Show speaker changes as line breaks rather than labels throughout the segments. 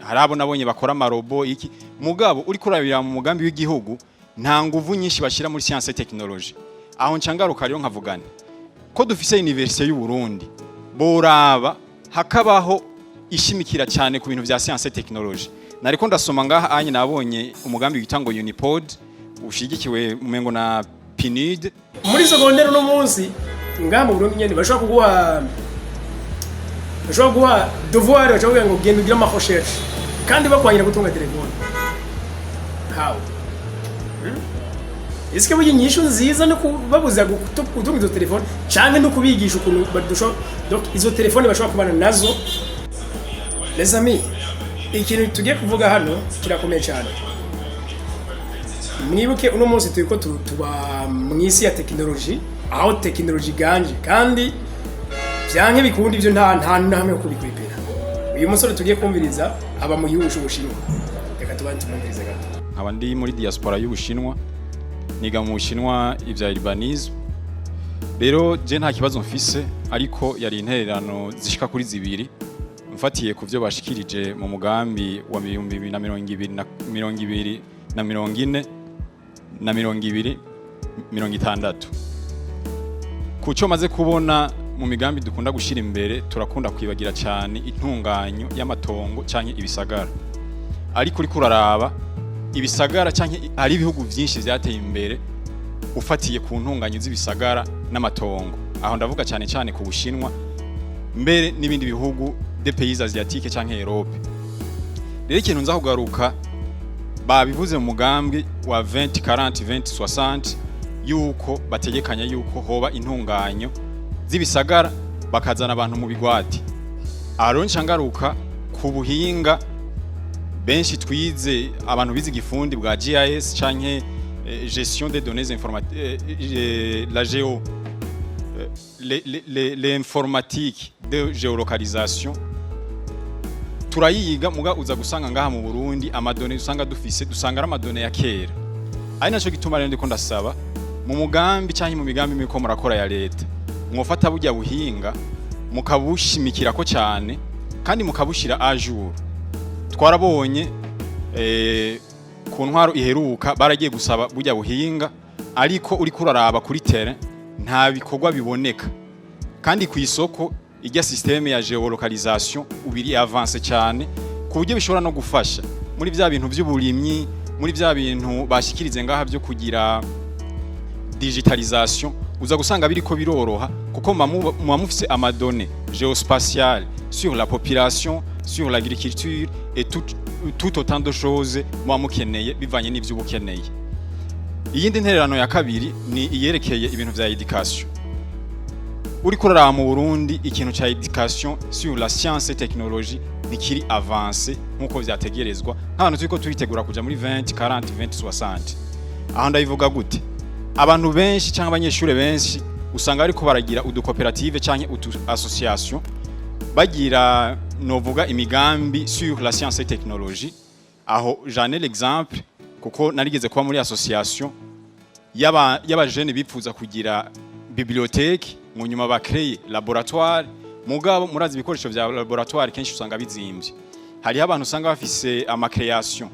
Hari abo nabonye bakora ama robots iki, mugabo uriko urabira mu mugambi w'igihugu, nta nguvu nyinshi bashira muri science et technologie. Aho nca ngaruka rero nkavugane ko dufise Université y'u Burundi, boraba hakabaho ishimikira cyane ku bintu vya science et technologie. Nariko ndasoma ngaha anye, nabonye umugambi wita ngo Unipod, ushigikiwe umengo na PNUD.
Muri secondaire uno munsi ngaha mu Burundi nyene bashobora kuguha devoir, bashobora kuvuga ngo genda ugire ama recherche, kandi bakwangira gutunga telefone. How? Ese burya inyishu nziza no kubabuza gutunga izo telefone, canke no kubigisha ukuntu donc izo telefone bashobora kubana nazo? Les amis, ikintu tugiye kuvuga hano kirakomeye cyane. Mwibuke uno munsi turiko tuba mu isi ya tekinoloji, aho tekinoloji iganje, kandi vyanke bikunda ivyo nta namwe yo kubikwepera. Uyu musore tugiye kumviriza aba mu gihugu c'Ubushinwa. Reka tubanze tumwumvirize gato.
Nkaba ndi muri diaspora y'Ubushinwa, niga mu Bushinwa ivya urbanisme. Rero je nta kibazo mfise, ariko yari intererano zishika kuri zibiri mfatiye ku vyo bashikirije mu mugambi wa 2020 na 2040 na 2060. Ku cyo maze kubona mu migambi dukunda gushira imbere, turakunda kwibagira cyane intunganyo y'amatongo canke ibisagara. Ariko uriko uraraba ibisagara, canke hari ibihugu vyinshi vyateye imbere ufatiye ku ntunganyo z'ibisagara n'amatongo. Aho ndavuga cyane cyane ku Bushinwa, mbere n'ibindi bihugu des pays asiatiques canke Europe. Rero ikintu nza kugaruka, babivuze mu mugambi wa 2040 2060 yuko bategekanya yuko hoba intunganyo z'ibisagara, bakazana abantu mu bigwati. Aho rero nca ngaruka ku buhinga benshi twize, abantu bize igifundi bwa GIS canke gestion des données informatiques, la géo l'informatique de géolocalisation turayiga. Muga uza gusanga ngaha mu Burundi ama données usanga dufise, dusanga ari ama données ya kera. Ari naco gituma rero ndiko ndasaba mu mugambi canke mu migambi muriko murakora ya leta, mwofata burya buhinga mukabushimikirako cyane kandi mukabushira à jour. Twarabonye ku ntwaro iheruka baragiye gusaba burya buhinga, ariko uriko uraraba kuri terrain nta bikorwa biboneka. Kandi ku isoko ijya système ya géolocalisation ubiri avancé cyane, ku buryo bishobora no gufasha muri vya bintu by'uburimyi, muri vya bintu bashikirize ngaha byo kugira digitalisation. Uza gusanga biriko biroroha kuko muba mufise ama données géospatiales sur la population, sur l'agriculture et tout autant de choses muba mukeneye bivanye n'ivyo uba ukeneye. Iyindi ntererano ya kabiri ni iyerekeye ibintu vya éducation. Uriko uraraba mu Burundi, ikintu ca éducation sur la science et technologie ntikiri avancé nkuko vyategerezwa nk'abantu turiko turitegura kuja muri 20 40 20 60. Aho ndabivuga gute? Abantu benshi cyangwa abanyeshuri benshi usanga bariko baragira udukoperative canke utu association, bagira novuga imigambi sur la science et technologie. Aho j'en ai l'exemple kuko narigeze kuba muri association y'abajene bipfuza kugira bibliothèque, mu nyuma ba créer laboratoire. Mugabo murazi ibikoresho vya laboratoire kenshi usanga bizimvye. Hariho abantu usanga bafise ama création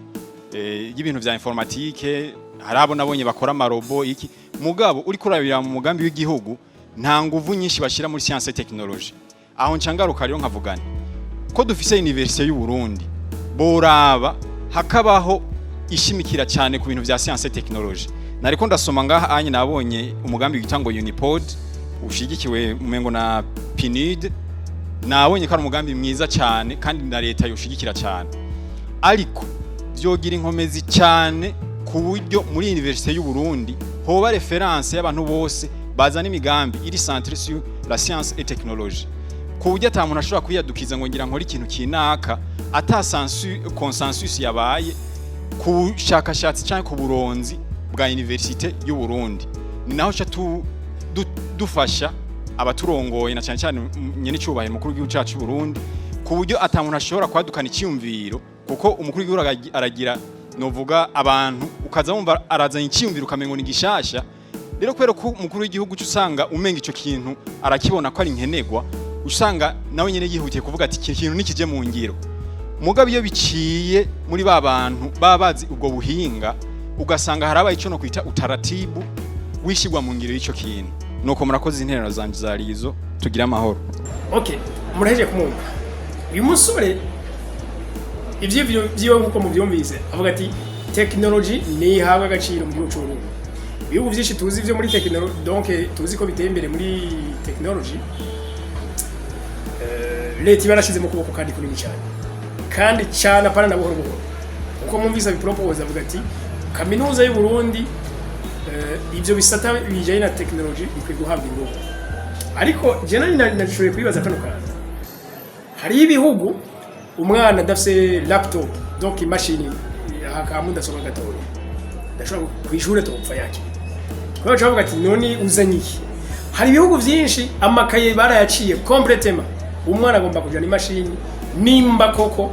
y'ibintu vya informatique, hari abo nabonye bakora ama robots iki, mugabo uriko urabira mu mugambi w'igihugu nta nguvu nyinshi bashira muri science et technologie. Aho nca ngaruka rero nkavugane ko dufise Université y'u Burundi, boraba hakabaho ishimikira cyane ku bintu vya science et technologie. Nariko ndasoma ngaha anye, nabonye umugambi wita ngo Unipod, ushigikiwe umengo na PNUD. Nabonye ko ari umugambi mwiza cyane kandi na leta yoshigikira cyane, ariko vyogira inkomezi cyane ku buryo muri Université y'u Burundi hoba référence y'abantu bose bazana imigambi iri centrée sur la science et technologie, ku buryo ata muntu ashobora kwiyadukiza ngo ngira nkore ikintu kinaka ata consensus yabaye ku bushakashatsi cyangwa ku buronzi bwa Université y'u Burundi. Ni naho ca dufasha abaturongoye, na cyane cyane nyene cyubahiro umukuru w'igihugu cyacu cy'u Burundi, ku buryo ata muntu ashobora kwadukana icyumviro, kuko umukuru w'igihugu aragira novuga abantu ukaza wumva arazanye icyumviro ukamengo ni gishasha. Rero kubera ko umukuru w'igihugu cyo usanga umenga ico kintu arakibona ko ari nkenegwa, usanga nawe nyene yihutiye kuvuga ati iki kintu nikije mu ngiro. Mugabo iyo biciye muri ba bantu baba bazi ubwo buhinga, ugasanga harabaye ico no kwita utaratibu wishyirwa mu ngiro y'ico kintu. Nuko murakoze, intererano zanje zari izo. Tugira amahoro.
Okay, muraheje kumwumva uyu musore. Ivyivyo vyiwe nkuko muvyumvise, avuga ati tekinoloji ntihabwa agaciro mu gihugu c'Uburundi. Ibihugu vyinshi tuzi vyo muri tekinoloji, donc tuzi ko biteye imbere muri tekinoloji, leta iba yarashize mu kuboko kandi kunini cyane, kandi cyane, apana na buhoro buhoro. Uko mwumvise abipropose, avuga ati kaminuza y'u Burundi, ivyo bisata bijanye na tekinoloji bikwiye guhabwa ingufu. Ariko je nari nashoboye kwibaza kano kantu: hariho ibihugu umwana adafise laptop, donc imashini aka mudasobwa gatoya, ndashobora kw'ishure topfa yake, kubera baca bavuga ati: "None uzanye iki?" Hari ibihugu vyinshi amakaye barayaciye complètement, umwana agomba kujana imashini nimba koko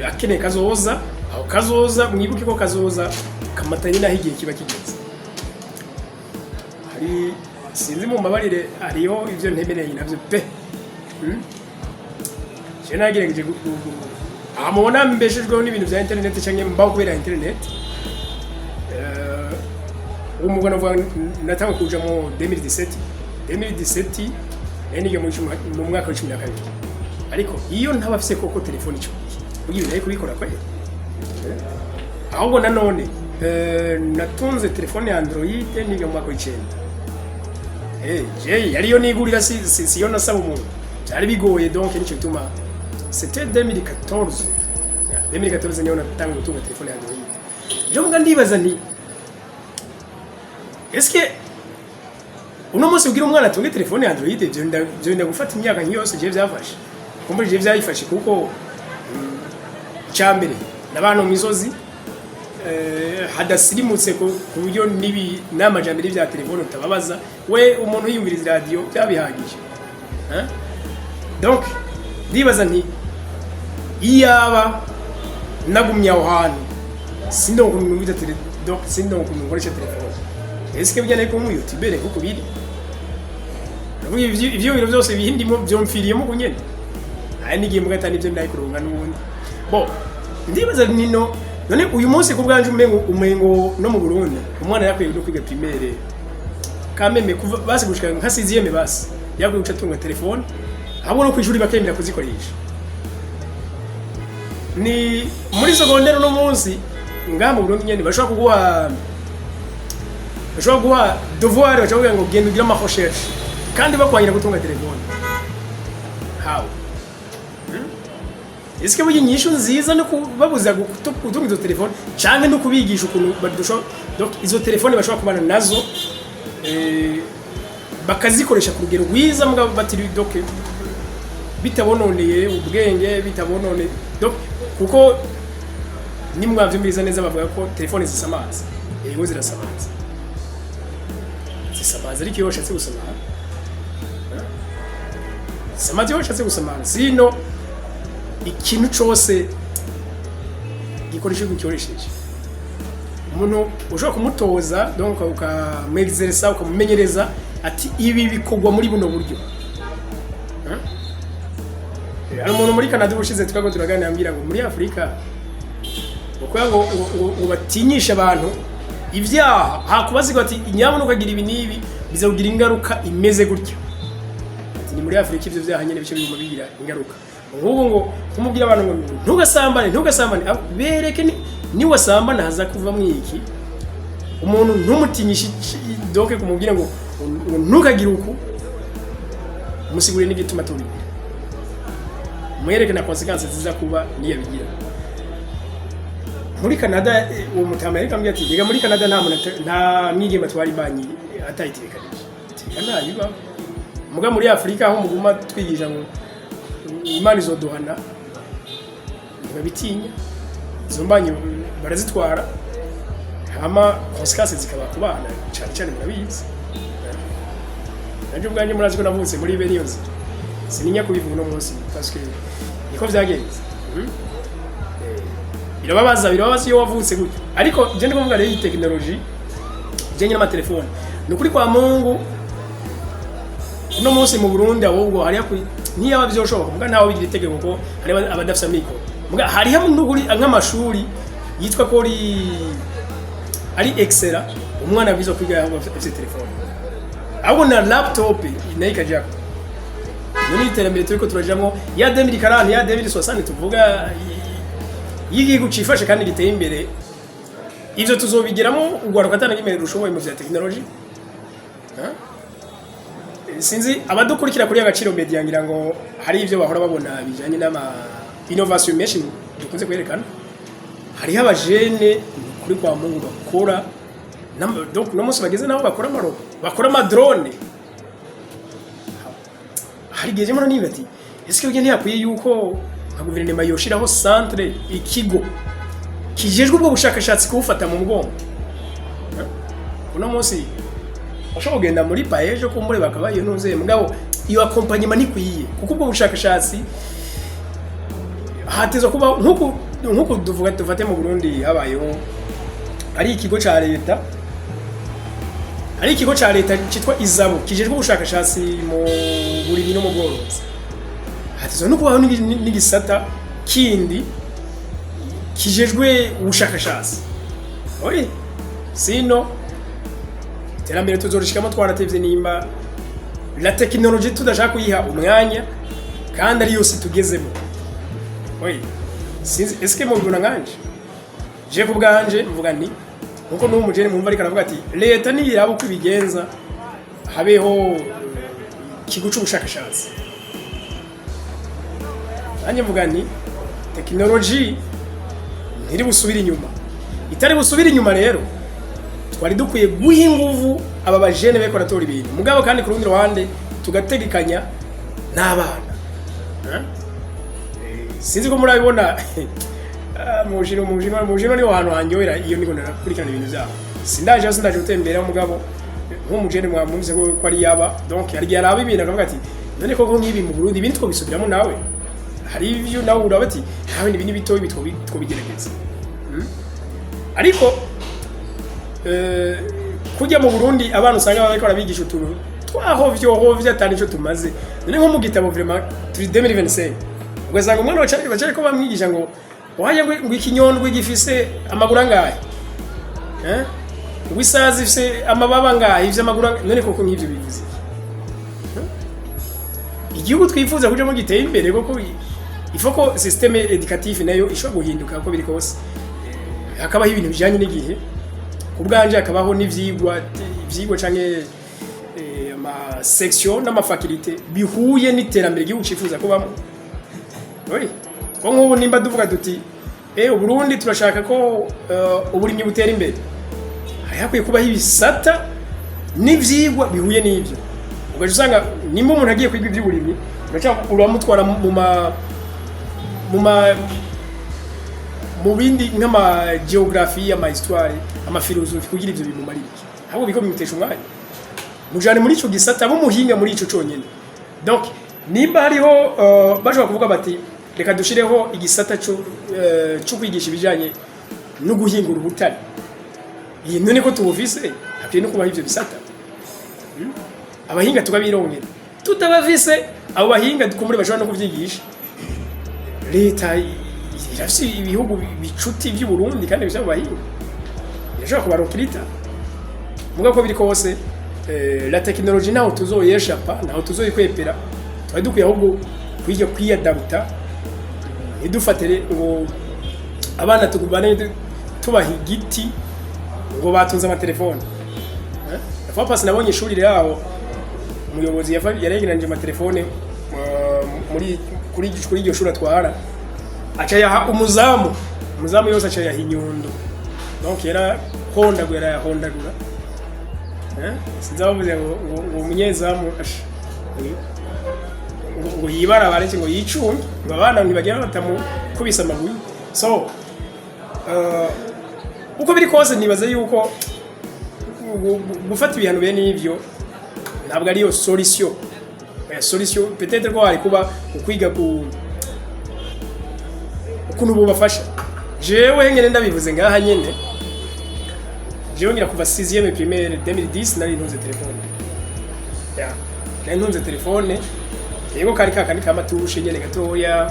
akeneye kazoza. Aho kazoza, mwibuke ko kazoza kamatanye n'aho igihe kiba kigeze. Hari, sinzi, mu mbabarire, hariho ivyo ntemereye navyo pe. Je nagerageje aha mubona mbeshejweho n'ibintu vya internet, canke mbaho kubera internet. Uwo mugabo navuga natangwe kuja mu 2017. 2017 nari niga mu mwaka wa 12. Ariko iyo ntaba afise koko telefone ico gihe, burya ibintu nari kubikora kweli. Ahubwo nanone natunze telefone ya Android niga mu mwaka w'icenda. Je yariyo nigurira, si yo nasaba umuntu, byari bigoye. Donc nico gituma c'était 2014. Yeah, 2014 niyo natangiye gutunga telefone ya Android. Ejo muga ndibaza nti: est-ce que uno munsi ugira umwana atunge telefone ya Android vyo gufata imyaka nk'iyo yose je vyafashe? Kumva je vyayifashe kuko icambere n'abantu mu misozi hadasirimutse ku buryo nibi n'amajambere vya telefone utababaza. We umuntu yiyumviriza radio byabihagije. Hein? Donc ndibaza nti: iyaba nagumye aho hantu, sindonka ukuntu numviriza tele, donc sindonka ukuntu nkoresha telefone, est-ce que burya nari kuba umuyutubere kuko biri? Ndavuga ivyiyumviro byose bindimo vyomfiriyemo kunyene aya nigiye mugata nivyo ndayikuronka n'ubundi. Bo ndibaza nino none uyu munsi ku bwanje umengo no mu Burundi umwana yakwiye no kwiga primaire kameme kuva basi gushika nka sixième, basi yakwiye guca atunga telefone, ahubwo no kwishuri bakemera kuzikoresha. Ni muri secondaire uno munsi ngaha mu Burundi nyene bashobora kuguha devoir, bashobora kuvuga ngo genda ugire ama recherche, kandi bakwangira gutunga telefone. How? Est-ce que burya inyishu nziza no kubabuza gutunga izo telefone, canke no kubigisha ukuntu donc izo telefone bashobora kubana nazo, bakazikoresha ku rugero rwiza, mugabo batiri donc bitabononeye ubwenge, bitabonone donc, kuko nimwavyumviriza neza bavuga ko telefone zisamaza. Yego, zirasamaza, zisamaza, ariko iyo washatse gusamara zisamaza, iyo washatse gusamara. Sino ikintu cose gikoresha gikoresheje umuntu ushobora kumutoza, donc ukamwexerisa, ukamumenyereza ati ibi bikorwa muri buno buryo. Hein? Hari umuntu muri Canada ubushize twago turaganira, ambwira ngo muri Afurika ukuvuga ngo batinyishe abantu ibyaha, hakubaza ati nyabona ukagira ibi n'ibi bizakugira ingaruka imeze gutya. Ati ni muri Afurika ivyo vyaha nyene bice biguma bigira ingaruka. Nk'ubu ngo kumubwira abantu ngo ntugasambane, ntugasambane, bereke niwasambana haza kuvamwo iki. Umuntu ntumutinyishe donc kumubwira ngo ntukagire uku, umusigurire n'igituma tubigira, mwereke na conséquences ziza kuba niyabigira. Muri Canada, uwo mutama yariko ambwira ati: "Rega muri Canada nta muntu nta mwigeme atwara imbanyi atayitegekanije." Ati: "Reka ntabibaho." Muga muri Afurika aho muguma twigisha ngo Imana izoduhana, ntibabitinya, izo mbanyi barazitwara, hama conséquences zikaba ku bana cyane cyane. Murabizi, nanje ubwanjye murazi ko navutse muri bene iyo nzira. Sininya kubivuga uno munsi parce que niko vyagenze. Birababaza, birababaza iyo wavutse gutyo. Ariko je ndi kuvuga rero iyi tekinoloji ijanye n'amatelefone, ni ukuri kwa Mungu uno munsi mu Burundi ahubwo hariya Ntiyaba vyoshoboka, muga ntawe bigira itegeko ko hari abadafise amikoro. Muga hariho n'ukuri nk'amashuri yitwa ko ari excellent, umwana abwirizwa kwiga ahubwo afise telefone, ahubwo na laptop nayo ikajako. None iterambere turiko turajamwo ya 2040, ya 2060 tuvuga y'igihugu cifashe kandi giteye imbere, ivyo tuzobigeramo urwaruka atana kimwe rushoboye mu vya technologie? Sinzi abadukurikira kuri Agaciro Media, ngira ngo hari ivyo bahora babona bijanye n'ama innovation menshi dukunze kwerekana. Hariho abajene kuri kwa Mungu bakora donc no munsi bageze naho bakora ama robots, bakora ama drone. Hari igihe mbona niba ati: "Ese burya ntiyakwiye yuko nka guverinoma yoshiraho centre, ikigo kijejwe ubwo bushakashatsi kubufata mu mugongo?" Uno munsi ushobora kugenda muri PAEEJ kumbure bakaba iyo ntuze, mugabo iyo accompagnement ntikwiye, kuko ubwo bushakashatsi hatezwa kuba nkuku duvuga, dufate mu Burundi habayeho ari ikigo ca leta, hari ikigo ca leta citwa ISABU kijejwe ubushakashatsi mu burimyi no mu bworozi. Hatezwa no kubaho n'igisata kindi kijejwe ubushakashatsi. Oyi sino iterambere tuzorishikamo twaratevye nimba la technologie tudashaka kuyiha umwanya kandi ari yose tugezemo. Oyi sinzi, eske mubibona nkanje? Je ku bwanje mvuga nti nkuko n'uwo mujene mwumva ariko aravuga ati leta niyiraba uko ibigenza habeho ikigo c'ubushakashatsi. Nanjye mvuga nti tekinoloji ntiri busubire inyuma, itari busubire inyuma. Rero twari dukwiye guha inguvu aba bajene bariko baratora ibintu, mugabo kandi ku rundi ruhande tugategekanya n'abana. Eh? Sinzi ko murabibona. Ah, mu Bushinwa niho hantu hanyohera iyo niko ndakurikirana ibintu byabo. Sindaje gutembera, mugabo nk'umujene mwamwumvise ko ari yaba, donc hari igihe araba ibintu akavuga ati: "None koko nk'ibi mu Burundi ibindi twobisubiramo?" Nawe hari ivyo nawe uraba ati: "Nawe ni ibindi bitoyi twobigerageza." Ariko kujya mu Burundi abana usanga bariko barabigisha utuntu twahovyo hovyo atari ico tumaze. None nko mu gitabo, vraiment turi 2025, ugasanga umwana bacari ko bamwigisha ngo waje ngo ikinyondwe gifise amaguru angahe, eh, ngo isazi ifise amababa angahe, ifise amaguru angahe. None koko nk'ivyo bivuze iki? Igihugu twifuza kujamo giteye imbere koko, il faut ko système éducatif nayo ishobora guhinduka uko biri kose. Hakabaho ibintu bijanye n'igihe. Ku bwanje hakabaho n'ivyigwa, ivyigwa canke ama section n'ama faculté bihuye n'iterambere igihugu cifuza kubamo. Oui. Ko nk'ubu nimba duvuga duti: "Uburundi turashaka ko uburimyi butera imbere", hari hakwiye kubaho ibisata n'ivyigwa bihuye n'ivyo. Ugaca usanga nimba umuntu agiye kwiga ivy'uburimyi, ugaca uramutwara mu bindi nk'ama géographie, ama histoire, ama philosophie, kugira ivyo bimumarira iki? Ahubwo biko bimutesha umwanya. Mujane muri ico gisata b'umuhinga muri ico conyene. Donc nimba hariho bashobora kuvuga bati: "Reka dushireho igisata co kwigisha ibijanye no guhingura ubutare." Iyi none ko tubufise, hakwiye no kubaho ivyo bisata. Abahinga tukabirongera, tutabafise abo bahinga kumbure bashobora no kuvyigisha. Leta irafise ibihugu bicuti vy'u Burundi kandi bifise abo bahinga, irashobora kubarokirita. Muga ko biri kose, la technologie naho tuzoyeshapa, naho tuzoyikwepera. Twari dukwiye ahubwo kwiga kwiyadapta, ntidufatire ngo abana tugubane tubaha igiti ngo batunze amatelefone. La fois passée nabonye ishuri ryaho umuyobozi yaregeranije amatelefone muri kuri iryo shuri atwara, aca yaha umuzamu, umuzamu yose aca yaha inyundo. Donc yarahondagura, yarayahondagura. Sinzi abavuze ngo umunyezamu ngo yibarabare ngo yicunge, ngo abana ntibagira batamukubise amabuye. So uko biri kose nibaza yuko gufata ibihano bene ivyo ntabwo ariyo solution. Oya, solution peut-être ko hari kuba ukwiga ku ukuntu bubafasha. Jewe nyene ndabivuze ngaha nyene, jewe ngira kuva 6e primaire 2010 nari ntunze telefone, ya nari ntunze telefone. Yego, kari kakandi kama touche nyene gatoya.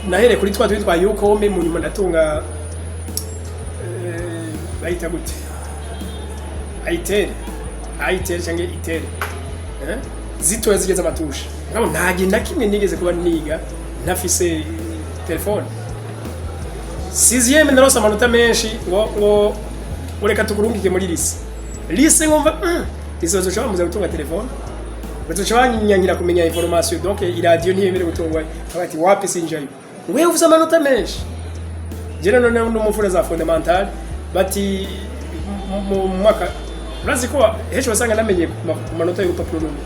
Nahereye kuri twa tundi twa Ucom, mu nyuma ndatunga bayita gute, Itel, Itel cyangwa Itel, eh? Zitoya zigeze ama touche. Ngabo nta gihe na kimwe nigeze kuba niga ntafise telefone. Sixième narose amanota menshi, ngo ureka tukurungike muri lycée. Lycée nkumva lycée bazoca bamuza gutunga telefone, bazoca banyangira kumenya information, donc iradiyo ntiyemere gutungwa. Bati wapi, sinjayo. Wewe ufise amanota menshi. Je none n'umufura za fondamentale bati mu mwaka urazi ko henshi wasanga namenye ku manota y'urupapuro rumwe,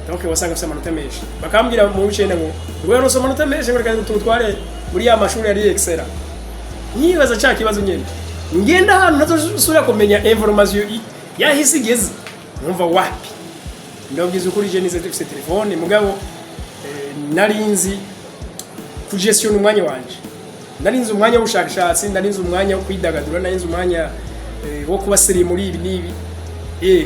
donc wasanga afise amanota menshi. Bakambwira mu w'icenda ngo yarose amanota menshi, ngo reka tumutware muri ya mashuri yari excellent. Nkibaza ca kibazo nyene, ngenda ahantu ntazosubira kumenya information yahise igeze, nkumva wapi. Ndabwiza ukuri, je nize dufise telefone, mugabo narinzi kugestiona umwanya wanje, narinzi umwanya w'ubushakashatsi, narinzi umwanya wo kwidagadura, narinzi umwanya wo kuba sérieux muri ibi n'ibi.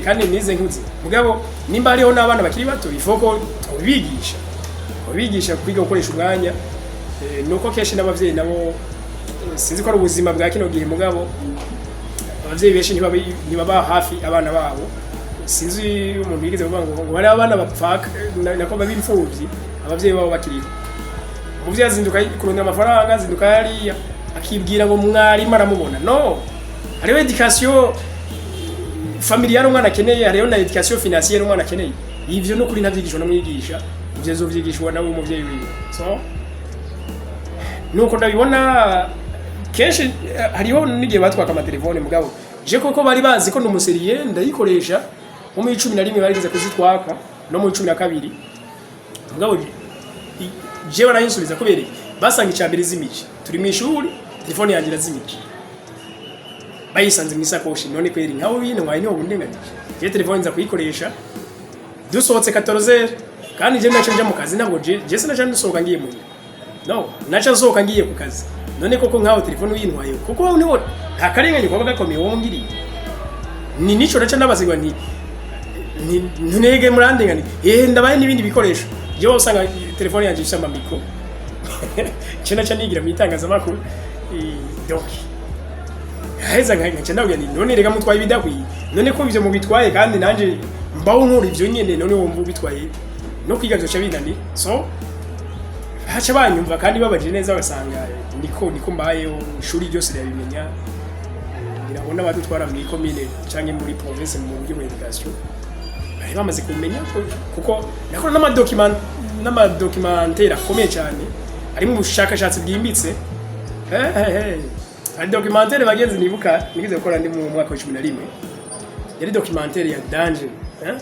Kandi nize nkuze, mugabo nimba hariho n'abana bakiri bato, ifo ko twobigisha kwiga gukoresha umwanya. Nuko kenshi n'abavyeyi nabo, sinzi ko ari ubuzima bwa kino gihe, mugabo abavyeyi benshi ntibaba hafi abana babo. Sinzi umuntu yigeze kuvuga ngo hari abana bapfaka nako baba imfuvyi abavyeyi babo bakiriho. Umuvyeyi azinduka kurondera amafaranga, azinduka hariya akibwira ngo mwarimu aramubona. No hariho éducation familiale umwana akeneye, hariho na éducation financière umwana akeneye. Ivyo no kuri ntavyigishwa n'umwigisha, ivyo zovyigishwa nawe umuvyeyi wiwe. So nuko ndabibona kenshi. Hariho n'igihe batwaka amatelefone, mugabo je koko bari bazi ko ndumu sérieux, ndayikoresha. Nko muri 11 barigeze kuzitwaka, no muri 12, mugabo je barayinsubiza. Kubera iki? Basanga icambere izimije, turi mu ishuri, telefone yanjye irazimije, bayisanze mu isakoshi. None kweri nkaho bintwaye niho bundenganije? Je telefone nza kuyikoresha dusohotse 14h, kandi je naco nja mu kazi. Ntabwo je sinaca nsohoka ngiye muhira, no naca nsohoka ngiye ku kazi. None koko nkaho telefone uyintwaye, kuko niho nta karengane kuba gakomeye wowe ngiriye ni nico naca ndabazigwa nti ntunege murandengane. Ndabaye n'ibindi bikoresho. Jewe usanga telefone yanjye ifise ama micro, ce naca nigira mu itangazamakuru. Donc haheza nkaca ndabwira nti none rega mutwaye ibidakwiye, none ko ivyo mubitwaye kandi nanje mbaho nkora ivyo nyene, none wumva ubitwaye no kwiga vyoca binanira. So haca banyumva kandi babajije neza, basanga niko mbayeho. Ishuri ryose rirabimenya, ngira ngo n'abadutwara muri komine canke muri province mu buryo bwa éducation bari bamaze kumenya kuko nakora n'ama documentaire akomeye cyane arimo ubushakashatsi bwimbitse. Hari documentaire, bagenzi, nibuka nigeze gukora ndi mu mwaka wa 11, yari documentaire ya danger, eh?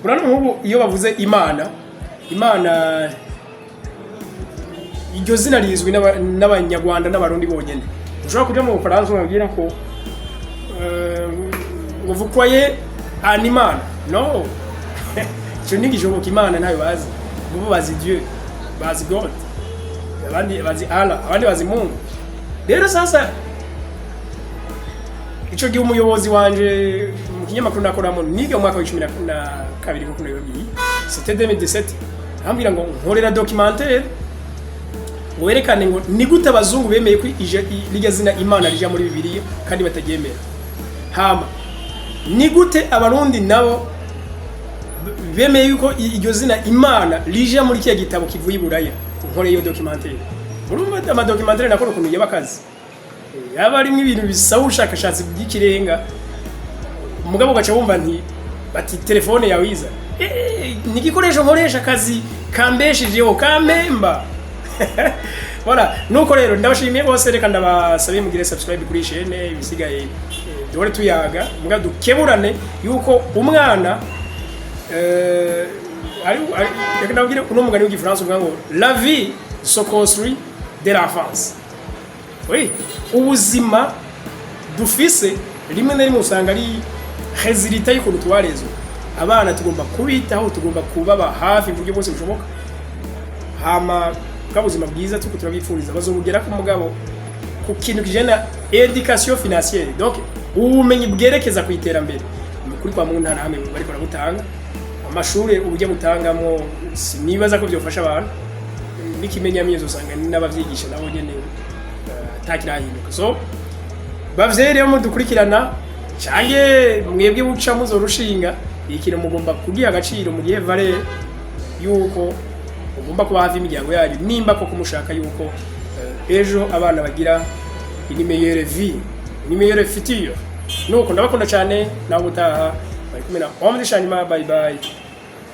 Urabona nk'ubu iyo bavuze Imana, Imana iryo zina rizwi n'Abanyarwanda n'Abarundi bonyene. Ushobora kuja mu Bufaransa ubabwira ko ngo vous croyez en Imana, no ico ntigishoboka. Imana ntayo bazi bo, bazi Dieu, bazi God, abandi bazi Allah, abandi bazi Mungu. Rero sasa ico gihe umuyobozi wanje mu kinyamakuru nakoramo, niga mu mwaka wa 12 kuko nabibabwiye, c'était 2017, ambwira ngo nkorera documentaire ngo werekane ngo ni gute abazungu bemeye ko rirya zina Imana rija muri Bibiliya kandi bataryemera, hama ni gute Abarundi nabo bemeye yuko iryo zina Imana rija muri kiya gitabo kivuye i Buraya. Nkore iyo documentaire. Urumva ama documentaire nakora ukuntu yaba akazi, yaba arimo ibintu bisaba ubushakashatsi bw'ikirenga. Umugabo ugaca wumva nti bati telefone yawe iza, ni igikoresho nkoresha akazi kambeshejeho, kampemba. Voilà, nuko rero ndabashimiye bose. Reka ndabasabe mugire subscribe kuri chaîne. Ibisigaye duhore tuyaga, muga dukeburane yuko umwana reka ndabwire uno mugani w'Igifaransa uvuga ngo "La vie se construit de l'enfance". Oui, ubuzima dufise rimwe na rimwe usanga ari résultat y'ukuntu twarezwe. Abana tugomba kubitaho, tugomba kubaba hafi mu buryo bwose bushoboka. Hama bwa buzima bwiza tuko turabifuriza bazobugera ku mugabo ku kintu kijana na éducation financière, donc ubumenyi bwerekeza ku iterambere. Ni ukuri kwa muntu nta hamwe bariko barabutanga. Amashuri uburyo butangamo sinibaza ko byofasha abantu n'ikimenyamyezo, usanga n'abavyigisha nabo nyene atakirahinduka. So bavyeyi rero mudukurikirana, canke mwebwe buca muzorushinga, ikintu mugomba kugiha agaciro mu gihe vare yuko mugomba kuba hafi imiryango yanyu, nimba koko mushaka yuko ejo abana bagira une meilleure vie, une meilleure future. Nuko ndabakunda cyane, nawe utaha bari kumwe na Homme de Changement. Bye bye.